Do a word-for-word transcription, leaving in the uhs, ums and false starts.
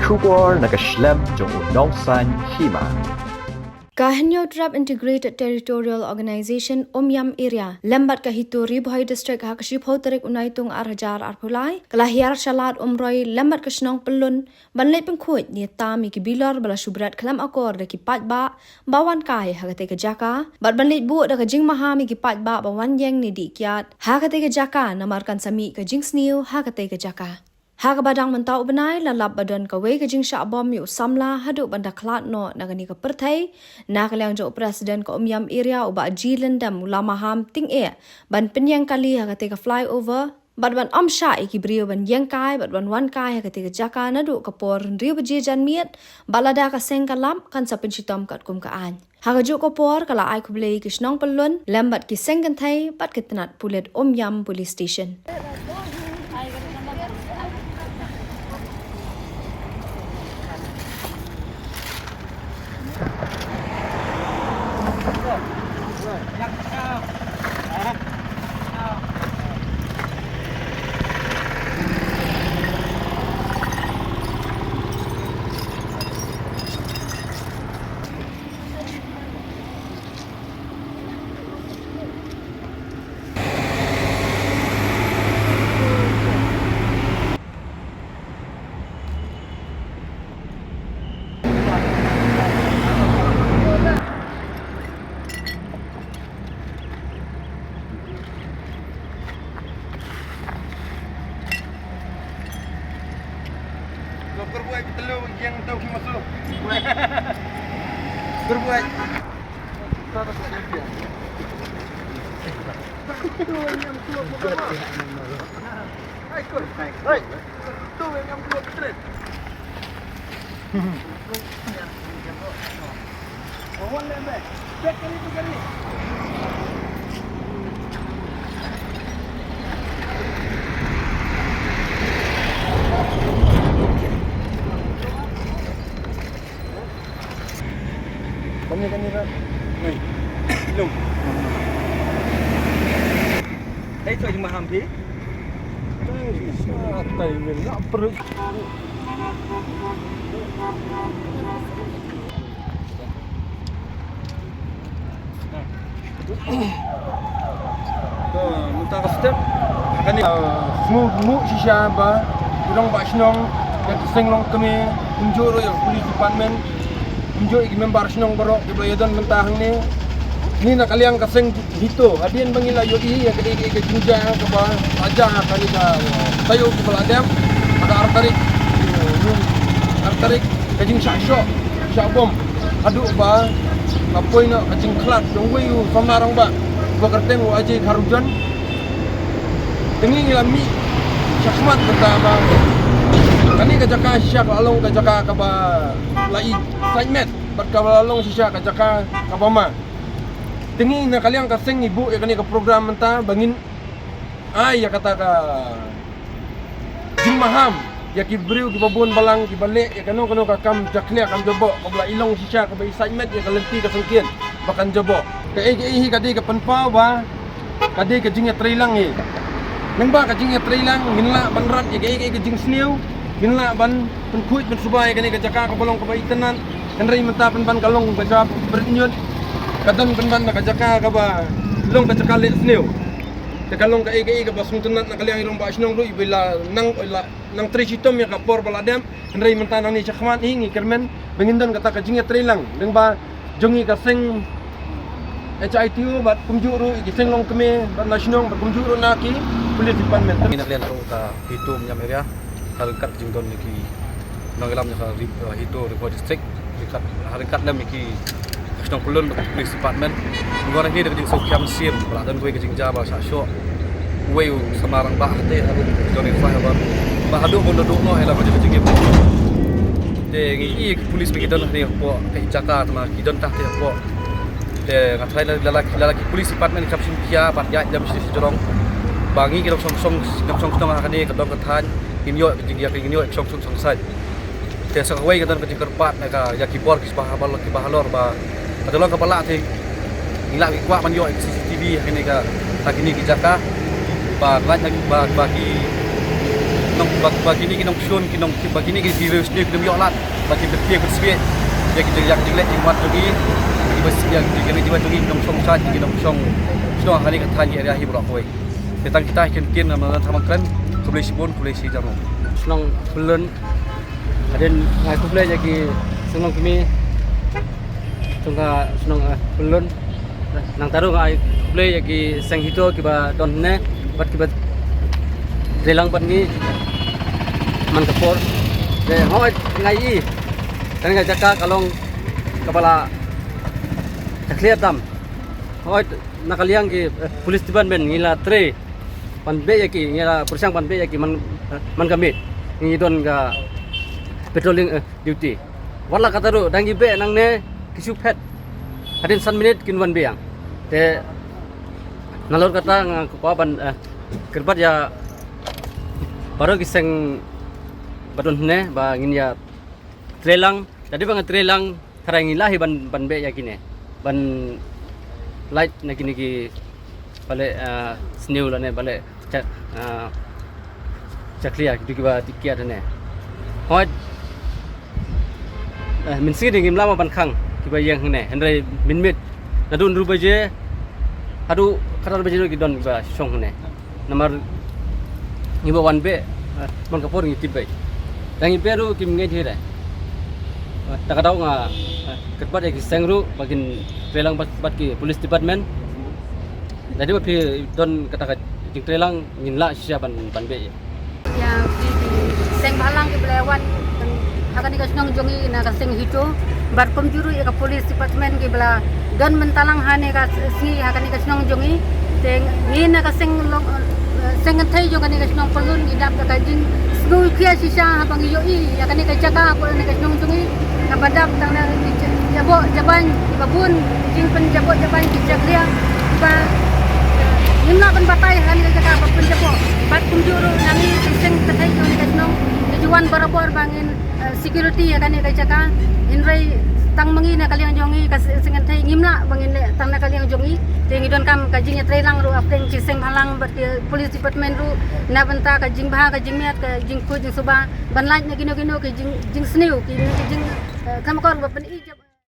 Khubor na ka shlem jong u nongsan hima. Ka Hynñiewtrep Integrated Territorial Organization Umiam Area lem bad ka HITO Ri Bhoi District ha ka shiphew tarik u Naitung ar hajar arphew lai ka la hiar sha Lad Umroi lem bad ka shnong Pyllun ban leit pynkhuid ne tam ïa ki bilor ba la shu bret khlem akor da ki paidbah ba wan kai ha katei ka jaka bad ban leit buh da ka jingmaham ïa ki paidbah ba wan ïeng ne dih kiad ha katei ka jaka namar kan sa mih ka jingsniew ha katei ka jaka. Ha kaba dang mynta u bnai la lap ba don kawei ka jingshah bom ïa u samla haduh ban da khlad noh na kane ka pyrthei. Na ka liang jong u President ka Umiam Area u Bah G Lyndem u la maham tyngeh ban pynïeng kali ha katei ka flyover bad ban ym shah ïa ki briew ban ïeng kai bad ban wan kai ha katei ka jaka naduh ka por hynriew baje janmiet bad lada ka seng ka lap kan sa pynshitom katkum ka aiñ. Ha kajuh ka por ka la ai khublei ïa ki shnong Pyllun lem bad ki seng kynthei bad ki tnat pulit Umiam Police Station. Kyrbuai ki telu ïeng tau ki masu. Kyrbuai. Hai, koi. Hai. Kani, kani, kani. Ni. Lung. Hei, tu jumpa hampir. Hei, sa tai ngin nak perut. Te mynta ka step kane, ah, sngewbha shisha ba u rangbah shnong, ïa ki seng longkmie, kumjuh ruh ïa ka police department, kumjuh ïa ki member shnong baroh kiba la ïadon mynta hangne. Ngi na ka liang ka seng HITO, hadien ba ngi la ïohi ïa ka, ïa ka jingjia kaba la jia ha kane ka taïew kaba la dep, ha ka ar tarik, ar tarik, ka jingshah shoh, shah bom haduh ba la poi noh ka jingkhlad jong uwei u samla rangbah ba kyrteng u Ajay Kharujan. Te ngi ngi la mih shakhmat kata ba kane ka jaka shisha ka la long ka jaka kaba la i sait met bad kaba la long shisha ka jaka kaba ma. Te ngi na ka liang ka seng ngi buh ïa kane ka program mynta ba ngin ai ïa kata ka jingmaham ïa ki briew kiba bun balang kiba leh ïa kano kano ka kam jakhlia kam jaboh kaba la i long shisha kaba i sait met ïa ka lynti ka syngkien ba kan jaboh. Kaei kaei hi ka dei ka pynpaw ba ka dei ka jingïatreilang hi. Lyngba ka jingïatreilang ngin lah ban rat ïa kaei kaei ka jingsniew, ngin lah ban pynkhuid pynsuba ïa kane ka jaka kaba long kaba itynnad. Hynrei mynta pynban ka long ka jaka bret ñiut, ka don pynban ka jaka kaba long ka jaka leh sniew. Te ka long kaei kaei kaba sngewtynnad na ka liang i rangbah shnong ruh iba la nang, la nang trei shitom ïa ka por ba la dep. Hynrei mynta nangne shakhmat hi ngi kyrmen ba ngin don kata ka jingïatreilang lyngba jong ngi ka seng HITO bad kumjuh ruh ïa ki seng longkmie bad na shnong bad kumjuh ruh na ki police department. Ngi na ka liang ka HITO Umiam Area, ha ryngkat ka jingdon ïa ki nongïalam jong ka Ri-, uh, HITO Ri Bhoi District, ryngkat, ha ryngkat lem ïa ki shnong Pyllun bad ka police department. Ngi wan hangne da ka jingsngewkhia mynsiem ba la don kawei ka jingjia ba la shah shoh uwei u samla rangbah te haduh jong ngi flyover ba haduh ban da duh noh ïa la ka jingim. Te ngi i ki police ba ki don hangne hapoh ka jaka te ma ki don tang te hapoh. Te nga tharai la, la, la, la ki police department ki hap shim khia bad ïaid lem sha sha jrong ba ngi ki nongshong shnong, nongshong shnong ha kane ka dong ka thaiñ ngin ïoh ka jingïa, ngin ïoh ka shong sung shong sait. Te sa kawei ka don ka jingkyrpad na ka ïa ki bor kiba ha, kiba halor ba ka dei long kaba lah te ngi lah ngi kwah ban ïoh C C T V ha kine ka, ha kine ki jaka ba lait na ba, ba ki Ba, ba kine ki nongshun, ki nong, ba kine ki riewsniew kim ïoh lad ba kin pynphieng pynsbiej ïa ki jingïaid jingwan jong ngi, ïa ki jingïaid jingwan jong ngi ki nongshong sha, ki nongshong shnong ha kane ka thaiñ, ki area hi baroh kawei. Te tang kita hi ktien, namar tang ba kren. Khublei shibun, khublei shi hajar nguh. Shnong Pyllun. Hadien nga ai khublei ïa ki shnong kmie jong ka shnong, eh, Pyllun. Nangta ruh nga ai khublei ïa ki seng HITO kiba don hangne bad kiba trei lang bad ngi man ka por. Te hooid, nga ïohi kane ka jaka ka long kaba la jakhlia tam. Hooid, na ka liang ki, eh, police department ngi la trei ban beh ïa ki, ngi la pyrshang ban beh ïa ki man, eh, man ka miet ngi don ka patrolling, eh, duty. Wat la katta ruh, dang ïa beh nangne, ki shu phet. Hadien san minit kin wan biang. Te nalor kata nga kwah ban, eh, kyrpad ïa baroh ki seng ba don hangne ba ngin ïa trei lang. Lada ba nga trei lang, tharai ngi lah hi ban, ban beh ïa kine, ban lait na kine ki, balei, ah, sniew lane balei cha, ah, chakhlia, kitu kiba tip kiad ne. Hooid, eh, mynsngi de ngim lah ban khang kiba ïeng hangne, hynrei mynmiet naduh hynriew baje haduh khatar baje ruh ki don kiba shong hangne. Namar ngi ba wan beh, eh, man ka por ngi tip bha. Tang ngi beh ruh kim ngeit hi re. Eh, ta ka daw nga, eh, kyrpad ïa ki seng ruh ba kin trei lang bad, bad ki police department. Lada ba phi don kata ka jingtrei lang, ngin lah shisha ban, ban beh ïa. Ïa ki, ki seng bhalang kiba la wan ha kane ka shnong jong ngi na ka seng HITO. Bad kumjuh ruh ïa ka police department kiba la don mynta lang ha kane ka sngi ha kane ka shnong jong ngi. Te ngi na ka seng long, eh, seng kynthei jong kane ka shnong Pyllun ngi dap da ka jingsngewkhia shisha haba ngi ïohi ïa kane ka jaka hapoh kane ka shnong jong ngi. Kaba dap tang na ki jaboh jaban kiba bun, jingpynjaboh jaban ki jakhlia ba, eh, ngim lah ban batai ha kane ka jaka ba pynjaboh. Bad kumjuh ruh na ngi ki seng kynthei jong kane ka shnong ngi ju wan barabor ba ngin, eh, security ïa kane ka jaka. Hynrei tang ma ngi na ka liang jong ngi ka seng kynthei ngim lah ba ngin leh tang na ka liang jong ngi. Te ngi donkam ka jingïatreilang ruh hapdeng ki seng bhalang bad ki police department ruh na bynta ka jingbha ka jingmiat ka jingkhuid jingsuba ban lait na kino kino ki jing, jingsniew ki, ki jing, eh, kham akor ba pyni